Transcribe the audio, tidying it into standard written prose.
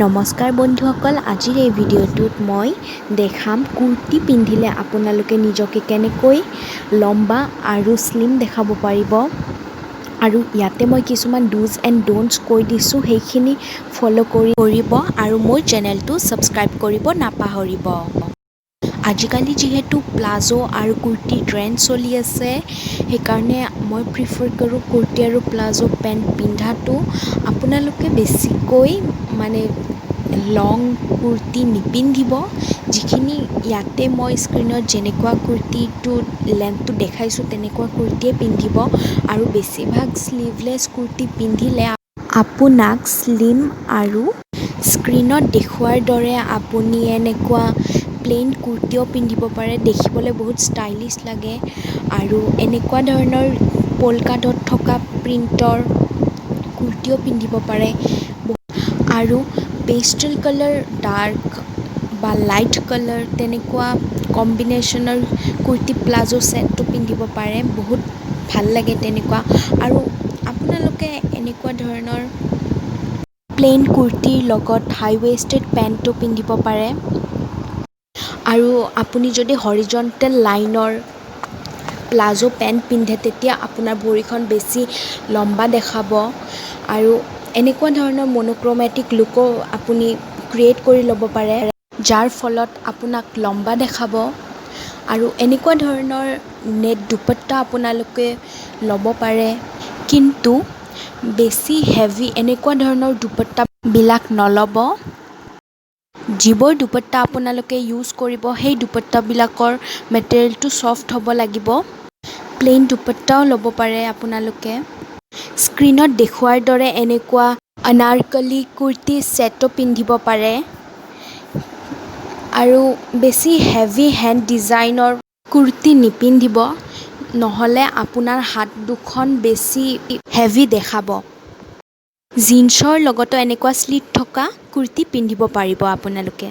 নমস্কাৰ বন্ধুসকল, আজিৰ এই ভিডিঅ'টোত মই দেখাম কুৰ্তি পিন্ধিলে আপোনালোকে নিজকে কেনেকৈ লম্বা আৰু শ্লিম দেখাব পাৰিব। আৰু ইয়াতে মই কিছুমান ডুজ এণ্ড ডোণ্টছ কৈ দিছোঁ, সেইখিনি ফ'ল' কৰিব আৰু মোৰ চেনেলটো ছাবস্ক্ৰাইব কৰিব নাপাহৰিব। আজিকালি যিহেতু প্লাজো আৰু কুৰ্তিৰ ট্ৰেণ্ড চলি আছে, সেইকাৰণে মই প্ৰিফাৰ কৰোঁ কুৰ্তি আৰু প্লাজো পেণ্ট পিন্ধাটো। আপোনালোকে বেছিকৈ মানে লং কুৰ্তি নিপিন্ধিব। যিখিনি ইয়াতে মই স্ক্ৰীণত যেনেকুৱা কুৰ্তিটো লেন্থটো দেখাইছোঁ, তেনেকুৱা কুৰ্তিয়ে পিন্ধিব। আৰু বেছিভাগ শ্লিভলেছ কুৰ্তি পিন্ধিলে আপোনাক শ্লিম আৰু স্ক্ৰীণত দেখুওৱাৰ দৰে আপুনি এনেকুৱা প্লেইন কুৰ্তিও পিন্ধিব পাৰে, দেখিবলৈ বহুত ষ্টাইলিছ লাগে। আৰু এনেকুৱা ধৰণৰ পলকা ডট থকা প্ৰিণ্টৰ কুৰ্তিও পিন্ধিব পাৰে। আৰু পেষ্টেল কালাৰ, ডাৰ্ক বা লাইট কালাৰ তেনেকুৱা কম্বিনেশ্যনৰ কুৰ্তি প্লাজো ছেটটো পিন্ধিব পাৰে, বহুত ভাল লাগে তেনেকুৱা। আৰু আপোনালোকে এনেকুৱা ধৰণৰ প্লেইন কুৰ্তিৰ লগত হাই ৱেষ্টেড পেণ্টো পিন্ধিব পাৰে। আৰু আপুনি যদি হৰিজণ্টেল লাইনৰ প্লাজো পেণ্ট পিন্ধে, তেতিয়া আপোনাৰ ভৰিখন বেছি লম্বা দেখাব। আৰু এনেকুৱা ধৰণৰ মনোক্ৰমেটিক লুকো আপুনি ক্ৰিয়েট কৰি ল'ব পাৰে, যাৰ ফলত আপোনাক লম্বা দেখাব। আৰু এনেকুৱা ধৰণৰ নেট দুপট্টা আপোনালোকে ল'ব পাৰে, কিন্তু বেছি হেভি এনেকুৱা ধৰণৰ দুপট্টাবিলাক নল'ব। যিবোৰ দুপট্টা আপোনালোকে ইউজ কৰিব, সেই দুপট্টাবিলাকৰ মেটেৰিয়েলটো ছফ্ট হ'ব লাগিব। প্লেইন দুপট্টাও ল'ব পাৰে আপোনালোকে। স্ক্ৰীণত দেখুওৱাৰ দৰে এনেকুৱা আনাৰকলি কুৰ্তি ছেটো পিন্ধিব পাৰে। আৰু বেছি হেভি হেণ্ড ডিজাইনৰ কুৰ্তি নিপিন্ধিব, নহ'লে আপোনাৰ হাত দুখন বেছি হেভি দেখাব। জিন্সৰ লগতো এনেকুৱা শ্লিট থকা কুৰ্তি পিন্ধিব পাৰিব আপোনালোকে।